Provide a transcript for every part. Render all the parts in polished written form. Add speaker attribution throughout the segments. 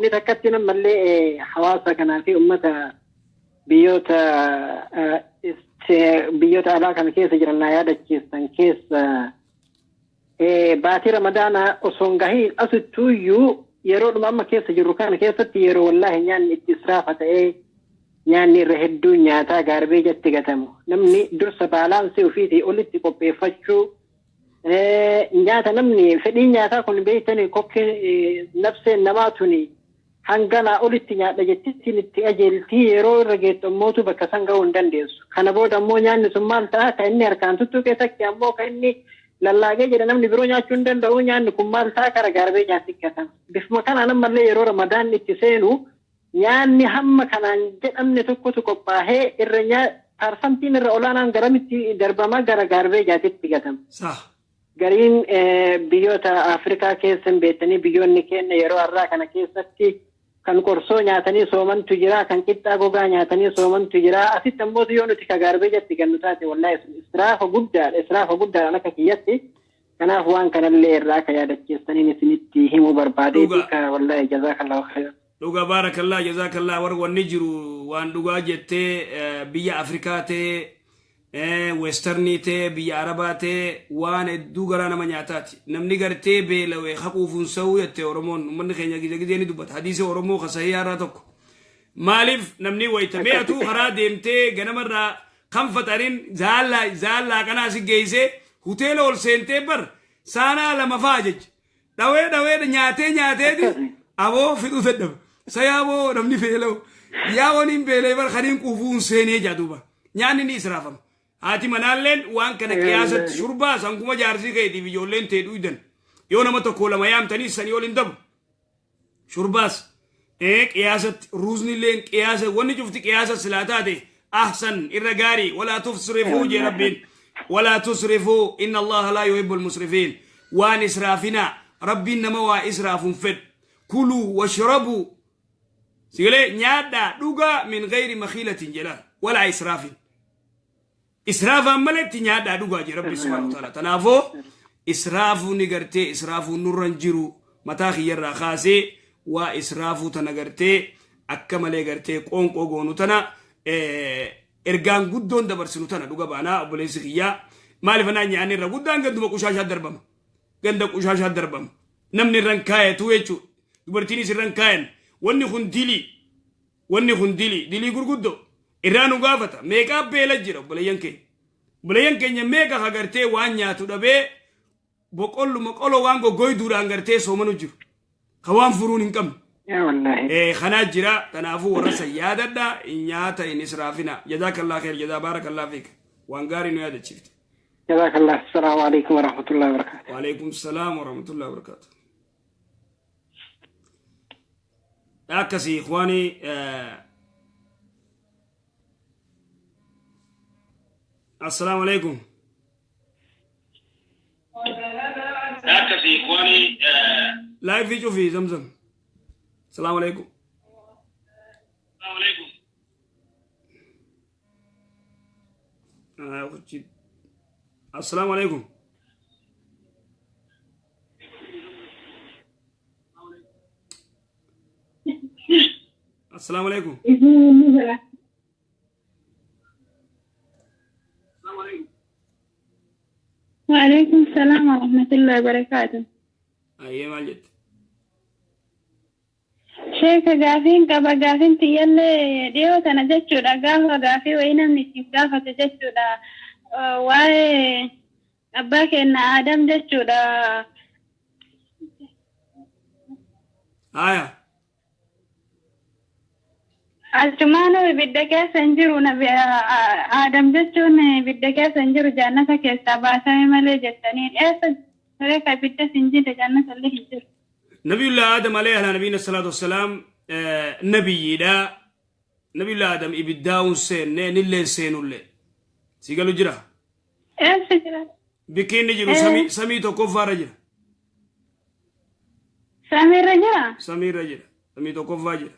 Speaker 1: Inni takkatti ammallee hawaasa kanaa fi uummata biyyoota biyyoota alaa kana keessa jiran naa yaadachiistan keessa baatii Ramadaanaa osoo hin gahiin asittuuyyuu yeroodhuma amma keessa jirru kana keessatti yeroo wallaahi nyaanni itti israafa ta'ee nyaanni irra hedduun nyaataa gaarbeejatti gatamu. Namni dursa baalaansii ofiitii olitti qopheeffachuu nyaata namni fedhiin nyaataa kun beektanii kokkee nafseen namaa tuni hanganaa olitti nyaadha jettittiin itti ajeeltii yeroo irra geettu ammootu bakka san ga'uu hin dandeessu. Kana booda ammoo nyaanni sun maal ta'a kan inni harkaan tuttuqe takki ammoo kan inni lallaagee jedha namni biroo nyaachuu hin danda'u nyaanni kun maal ta'a kara garbee nyaatti gatama. Bifuma kanaan ammallee yeroo Ramadaan itti seenu nyaanni hamma kanaan jedhamne tokkotu qophaa'ee irra parsantiin irra olaanaan garamitti darbama gara garbee nyaatitti gatama. Gariin biyyoota Afrikaa keessa hin beektanii biyyoonni keenya yeroo har'aa kana keessatti kan qorsoo nyaatanii soomantu jira, kan qixxaa gogaa nyaatanii soomantu jira. Asitti ammoo yoo nuti ka garbee jatti gannu taate wallaahi israafa guddaadha, israafa guddaadhaan akka kiyyatti. Kanaaf waan kanallee irraa akka yaadachiistaniin isinitti himuu barbaadeeti ka wallaahi jazaakallahu khayran.
Speaker 2: Dhuga baarakallah jazaakallah war wanni jiru waan dhugaa jettee biyya Afrikaa ta'ee westernii ta'ee biyya Arabaa ta'ee waan hedduu garaa nama nyaataati. Namni gartee beelawee haquufuun sa'uu jette Oromoon uummanni keenya gizee gizee ni dubbata. Hadiisa Oromoo ka sahihaa tokko. Maaliif namni wayita mee'atuu karaa deemtee ganamarraa kan faxarin zaallaa zaallaa kanaa si geessee hoteela ol seentee bar saanaa lama fa'a jecha. Dhawee dhawee nyaatee nyaateeti aboo fixuu dadhaba. Sayaaboo namni beela'u. Yaa waniin beela'e bar kaniin quufuun seenee jaa duuba. Nyaanni ni israafama. Haati manaalleen waan kana qiyaasatti shurbaa sankuma jaarsii keetiif ijoolleen tee dhuydan. Yoo nama tokko lama yaamtanii sanii ol hin dabu. Shurbaas qiyaasatti ruuznilleen qiyaasa wanni cufti qiyaasa silaa taate ahsan irra gaarii walaa tusrifuu jee rabbiin. Walaa tusrifuu inna allaha laa yuhibbul musrifiin. Waan israafinaa rabbiin nama waa israafuun fedhu. Kuluu washrabuu sigalee nyaadhaa dhugaa min gayri makiilatin jedha walaa israafin. Israafaan maletti nyaadhaa dhugaa jee rabbi subhaanahu wa ta'ala. Tanaafoo israafuu ni gartee israafuu nurra hin jiru mataa kiyyarraa kaasee waa israafuu tana gartee akka malee gartee qoonqoo goonu tana ergaan guddoon dabarsinu tana dhuga baanaa obboleessi kiyyaa maaliif anaa nyaanni irra guddaan ganduma qushaashaa darbama. Ganda qushaashaa darbama. Namni irra hin kaayatu jechuudha. Dubartiinis irra hin kaayan. Wanni kun dilii. Wanni kun dilii. Dilii gurguddoo. Irraa nu gaafata. Meeqaa beela jira obboleeyyan keenya. Obboleeyyan keenya meeqa hagartee waan nyaatu dhabee boqqolluma qoloo waan goggoyduudhaan gartee soomanu jiru. Ka waan furuun hin qabne.
Speaker 1: Yaa wallaahi.
Speaker 2: Kanaa jira. Kanaafuu warra san yaadadha. Nyaata hin israafina. Jazaakallah kheer. Jazaa baarakallah fiik. Waan gaarii nu yaadachiifte.
Speaker 1: Jazaakallah. Assalaamu alaikum warahmatullahi wabarakatuh.
Speaker 2: Waalaikum salaam warahmatullahi wabarakatuh. Akkasii ikhwaanii assalaamu alaikum. Akkasii ikhwaanii laayifii cufii zamzam. Assalaamu alaikum. Assalaamu alaikum. Assalaamu alaikum.
Speaker 3: وعليكم السلام ورحمة الله وبركاته.
Speaker 2: Ayyee maal jette?
Speaker 3: Sheeka gaafiin qaba gaafiin tiyyallee dhiyoo tana jechuudha gaafa gaafii wayii namni siif gaafate jechuudha waa'ee abbaa keenya Aadam jechuudha.
Speaker 2: Aya.
Speaker 3: Achumaanuu ibidda keessa hin jiru nabi Aadam jechuun ibidda keessa hin jiru jannata keessaa baasame malee jettanii eessa reefa ibiddas hin jirre jannata illee hin jiru.
Speaker 2: Nabiyullah Adam alayhi ala nabiyina salaatu wassalaam nabiyyiidha. Nabiyullah Adam ibiddaa'uun seenne nilleen seenullee. Si galu jira.
Speaker 3: Eessa jira?
Speaker 2: Bikki inni jiru samii tokkoffaarra jira.
Speaker 3: Samiirra jira?
Speaker 2: Samiirra jira. Samii tokkoffaa jira.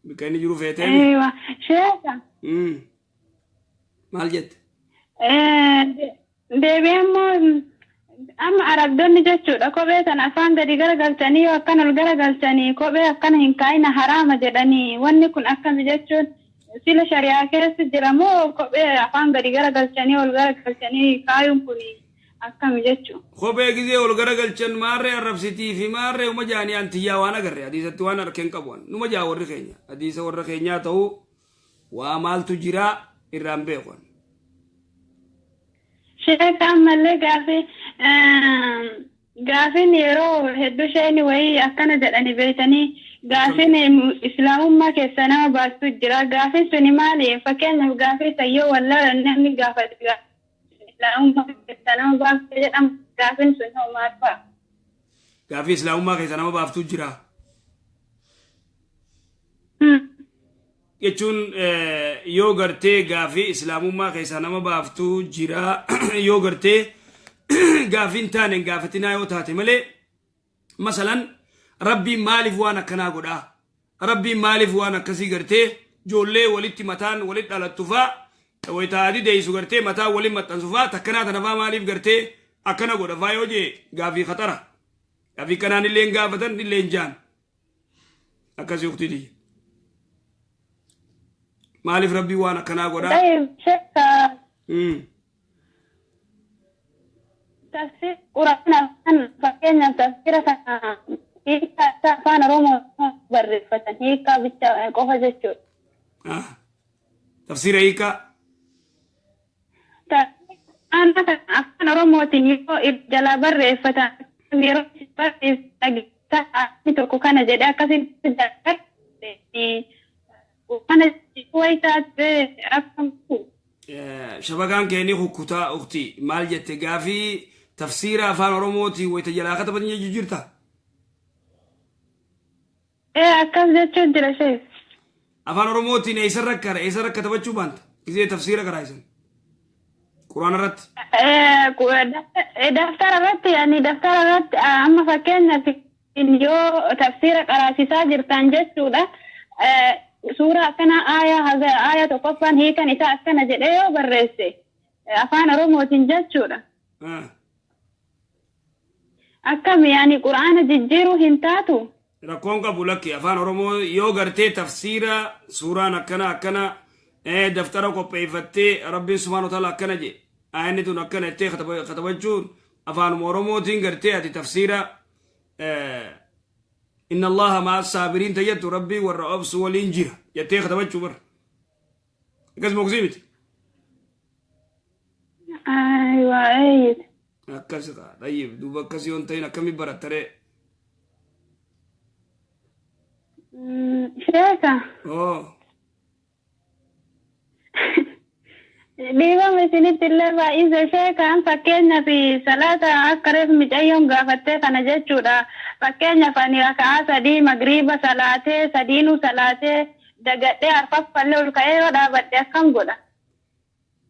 Speaker 2: Bikka inni jiru feetee.
Speaker 3: Eewa sheeka.
Speaker 2: Maal jette?
Speaker 3: Deebi'ee immoo Amma arabdoonni jechuudha kophee sana afaan gadi garagalchanii yoo akkan ol garagalchanii kophee akkana hin kaa'ina haraama jedhanii, wanni kun akkami jechuun sila shari'aa keessa jira moo kophee afaan gadi garagalchanii ol garagalchanii kaayuun kun akkami jechuun?
Speaker 2: Kophee gizee ol garagalchan maarree arrabsitii fi maarree uma jaanii antiyyaa waan agarre hadiisatti waan harkeen qabu numa jaa warri keenya hadiisa warra keenyaa ta'uu waa maaltu jira irraan beeku.
Speaker 3: Sheeka, ammallee gaafii gaafiin yeroo hedduu sheeni wayii akkana jedhani beeytanii, gaafiin islaamummaa keessa nama baastu jira. Gaafiin suni maali? Fakkeenyaaf gaafii sayyoo wallaala namni gaafate islaamummaa keessa nama baastu jedhama. Gaafiin sun hoo maal fa'a?
Speaker 2: Gaafii islaamummaa keessa nama baaftu jira. Jechuun yoo gartee gaafii islaamummaa keessaa nama baaftu jira, yoo gartee gaafiin taane hin gaafatinaa yoo taate malee, masalan Rabbiin maaliif waan akkanaa godhaa, Rabbiin maaliif waan akkasii gartee ijoollee walitti mataan walitti dhalattu faa wayitaa adi deessu gartee mataan walitti maxxansu faa takkanaa tana faa maaliif gartee akkana godha faa yoo jee, gaafii khaxara gaafii kanaan illee hin gaafatan illee hin jaan. Akkasii uktii tiyya, maaliif Rabbiin waan akkanaa godhaa?
Speaker 3: Tayyib, sheeka, tafsir Quraana afaan, fakkeenyaaf tafsira kana hiikaa isaa afaan Oromoo barreeffatan, hiikaa bicha qofa jechuudha.
Speaker 2: Tafsiira hiikaa.
Speaker 3: Quraana kana afaan Oromootiin yoo jalaa barreeffatan, yeroo barreeffatan tokko kana jedhee akkasitti kana wayi taate akkam?
Speaker 2: Shabakaan keenii kukkutaa. Ukti, maal jette? Gaafii tafsiira afaan Oromootiin wayita jalaa katabatan jechuu jirta?
Speaker 3: Ee, akkas jechuun jira, sheek.
Speaker 2: Afaan Oromootiin eessarra kara eessarra katabachuu baanta gisee tafsiira karaa isan Quraana irratti?
Speaker 3: Daftara irratti, yani daftara irratti amma fakkeenyaaf yoo tafsiira qaraasisaa jirtan jechuudha. Suuraa akkana aayaa haga aayaa tokkoffaan hiikan isaa akkana jedhee yoo barreesse afaan Oromootiin jechuudha. Akkami, yani Quraana jijjiiruu hin taatu?
Speaker 2: Rakkoon qabu, lakki, afaan Oromoo yoo gartee tafsiira suuraan akkana akkana daftara qopheeffattee Rabbiin subhaana wa ta'ala akkana je, aayanni tun akkana jettee katabachuun afaanuma Oromootiin gartee ati tafsiira inna Allaha ma'a saabiriin tayyattu, Rabbii warra obsu waliin jira jettee katabachuu bar akkas moksii miti.
Speaker 3: Aywa, eeyyit.
Speaker 2: Akkas ta'a. Tayyib, duuba akkas yoo hin ta'in akkamii barattaree?
Speaker 3: Sheeka.
Speaker 2: Oo.
Speaker 3: Dhiifama isinitti illee baay'ise, sheekaan. Fakkeenyaaf salaata akka reef micayyoon gaafattee kana jechuudha. Fakkeenyaaf ani raka'aa sadii magriiba salaatee, sadiinuu salaatee dagadhee arfaffallee ol ka'ee yoo dhaabadhe akkam godha?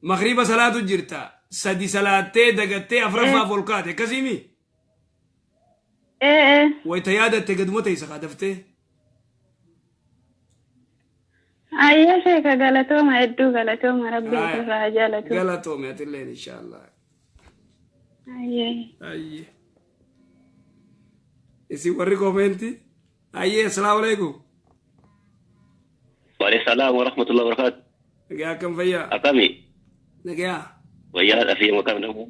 Speaker 2: Magriiba salaatu jirta, sadi salaattee dagattee afraffaaf ol kaate, akkasiimi?
Speaker 3: Ee.
Speaker 2: Wayita yaadatte gaduma teessa kaadaftee.
Speaker 3: Ayyee sheeka, galatooma, hedduu galatooma, Rabbiin sirraa haa jaalatu.
Speaker 2: Galatoome atilleen, inshaallah.
Speaker 3: Ayyee.
Speaker 2: Ayyee. Isin warri koomeentii. Ayyee, assalaamu alaikum.
Speaker 4: Waalaikum salaam wa rahmatullahi wa barakatuh.
Speaker 2: Nagaa, akkam, fayyaa?
Speaker 4: Akkami?
Speaker 2: Nagaa.
Speaker 4: Wayyaa fi makam namu.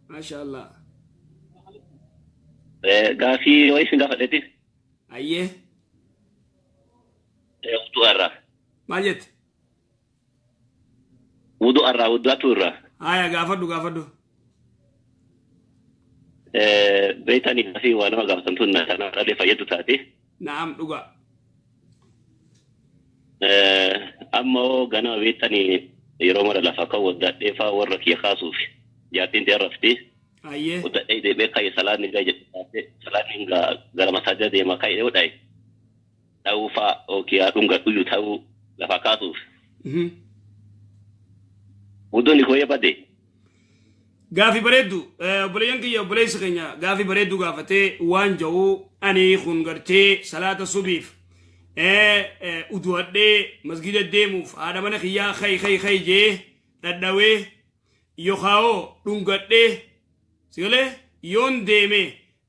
Speaker 2: Masha Allah.
Speaker 4: Gaafii wayii isin gaafadheeti.
Speaker 2: Ayyee.
Speaker 4: Wudu'a irraa.
Speaker 2: Maal jette?
Speaker 4: Wudu'a irraa, wudu'atu irraa.
Speaker 2: Haya, gaafadhu, gaafadhu.
Speaker 4: Beektanii gaafii waa nama gaafatamtuun kana dhalee fayyadu taate.
Speaker 2: Na'am, dhugaa.
Speaker 4: Amma hoo ganama beektanii yeroo mara lafa kan waddadhee faa warra kiyya kaasuuf jaartiin ta'e rafti.
Speaker 2: Ayyee.
Speaker 4: Waddadhee deebi'ee ka'e, salaanni gaa jedhe, salaanni gara masaajida deema ka'e yoo dhaye dha'uu faa yookiin dhungadhu ta'uu lafa kaasuuf. Wuduun koo bade.
Speaker 2: Gaafii bareeddu, obboleeyyan kiyya, obboleessi keenya gaafii bareeddu gaafatee waan ja'u, ani kun gartee salaata subiif udu'adhee masgida deemuuf haadha mana kiyyaa kay kay kay jee dhadhawee yookaa'oo dhungadhee sigalee Yoon deeme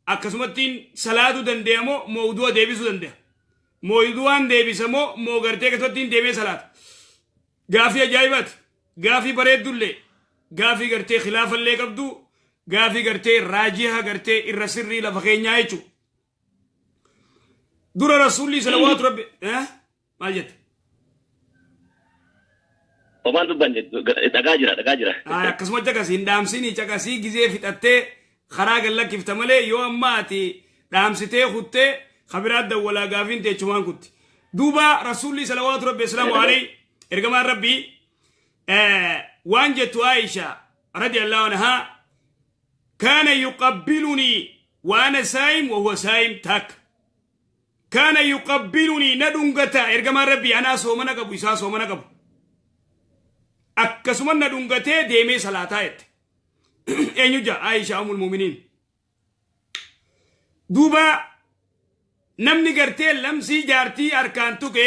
Speaker 2: akkasumattiin salaatuu dandeenya moo mawdu'a deebisuu dandeenya? Mawdu'aan deebisa moo moo gartee akkasumattiin deemee salaata? Gaafii ajaa'ibaati. Gaafii bareeddullee, gaafii gartee khilaafallee qabdu, gaafii gartee raajiha gartee irra sirrii lafa keenyaa jechuudha. Dura rasuulli salawaatu rabbi maal jette?
Speaker 4: Homaan dubbanne, dhagaa jira, dhagaa jira.
Speaker 2: Akkasuma caqasii hin dhaamsinii, caqasii gizee fixattee karaa gallakkifta malee yoo amma ati dhaamsitee kuttee kabiraa dawwalaa gaafiin teechumaan kutti. Duuba rasuulli salawaatu rabbi islaamu alayhi, ergamaan rabbii waan jettu Aisha radiyallahu anhaa: كان يقبلني وأنا صائم وهو صائم. تك كان يقبلني ندungataa ergamaan rabbii, anaa soomana qabu, isaa soomana qabu, akkasuma na dhungatee deemee salaataa jette. Eenyu jaa? Aisha umul muuminiin. Duuba namni gartee lamsii jaartii harkaan tuqe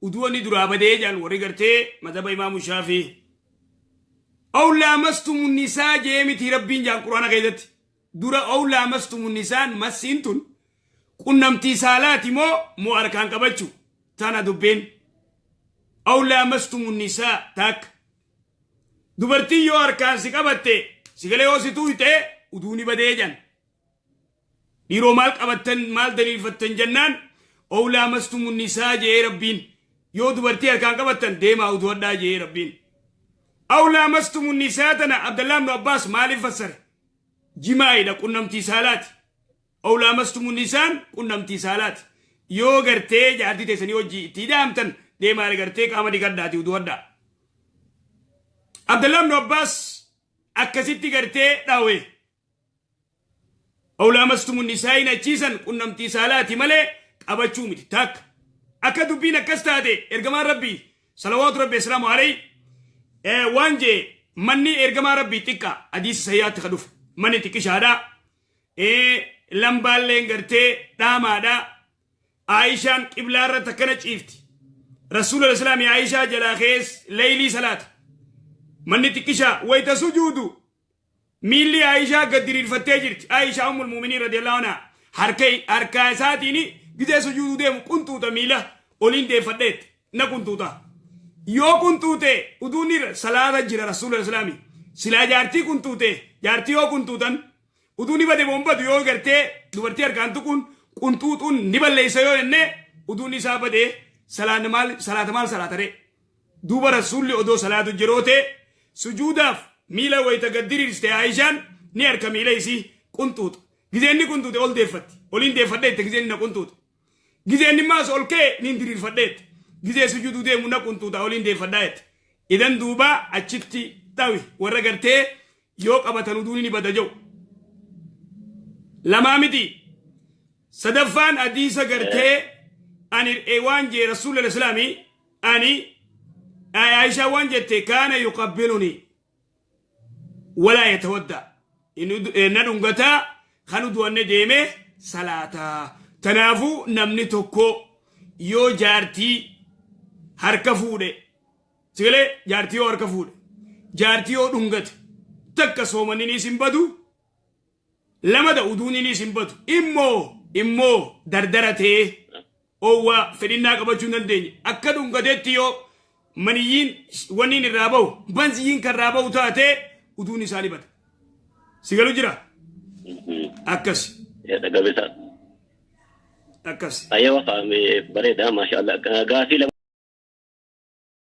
Speaker 2: uduu inni duraa badee jaan warri gartee madaba imaamu Shaafii. أو لامستم النساء jee miti rabbiin jaan quraana keessatti? Dura أو لامستم النساء massiin tun qunnamtii saalaati moo moo harkaan qabachuu tana dubbeen? أو لامستم النساء takka dubartii yoo harkaan si qabatte, si galee yoo si tuuyte, uduuni badee jan. Dhiiroo maal qabattan, maal daliilfattan jennaan, أو لامستم النساء jee rabbiin, yoo dubartii harkaan qabattan deemaa uduwadhaa jee rabbiin. أو لامستم النساء tana Abdallah ibn Abbaas maaliif fassare? Jimaa'idha, qunnamtii saalaati. أو لامستم النساء qunnamtii saalaati. Yoo gartee jaartii teessanii hojii itti hidhaamtan deemaa gartee qaama dhiqadhaati uduwadhaa. Abdallah ibn Abbaas akkasitti gartee dhawe. أو لامستم النساء achiisan qunnamtii saalaati malee qabachuu miti. Takka akka dubbiin akkas taate ergamaan rabbii salawaatu rabbi islaamu alayhi waan jee: manni ergamaa rabbii xiqqa, hadiisa sayyaatti ka dhufe, manni xiqqishaadha, lambaalleen gartee dhaamaadha. Aayishaan qiblaa irratti akkana ciifti, rasuula islaamii Aayishaa jalaa kees leeylii salaata. Manni xiqqishaa, wayta sujuudu miilli Aayishaa gad diriirfattee jirti. Aayishaa ummul muuminiin radiyallahu anha harka harkaa isaatiin gizee sujuuduu deemu qunxuuta, miila oliin deeffadheet na qunxuuta. Yoo qunxuute uduun irra salaata jira rasuula islaamii. Silaa jaartii qunxuute, jaartii yoo qunxuutan uduun bade bombadu, yoo gartee dubartii harkaan tuquun qunxuuxuun ni balleessa yoo jenne, uduun isaa badee salaata maal salaata, maal salaatare? Duuba rasuulli odoo salaatu jiroote sujuudaaf miila wayita gad diriirste Aayishaan ni harka miila isii qunxuuxa. Gizeen ni qunxuute ol deeffatti. Oliin deeffadheette gizeen na qunxuuxa. Gizeen maas ol ka'e ni diriirfadheette. Gizee sujuuduu deemu na qunxuuxa, oliin deeffadhaa. Idan duuba achitti tawi warra gartee yoo qabatan uduun ni bada jiru. Lamaa miti. Sadaffaan hadiisa gartee ani waan jee rasuulul islaamii ani Aishaa waan jette: كان يقبلني ولا يتوضأ, na dhungataa kan uduwanne deeme salaataa. Tanaafuu namni tokko yoo jaartii harka fuudhe, sigalee jaartii yoo harka fuudhe, jaartii yoo dhungate, takka soomanniniis hin badu, lamada uduuniniis hin badu. Immoo dardaratee oowwaa fedhinnaa qabachuu hin dandeenye, akka dhungateetti yoo maniyyiin wanniin irraa bahu, banziyyiin kan irraa bahu taate, uduun isaa ni bada. Sigalu jira akkas.
Speaker 4: Dhagabisa.
Speaker 2: Akkas.
Speaker 4: Ayyawa faame bareeda, maasha Allah. Gaafii.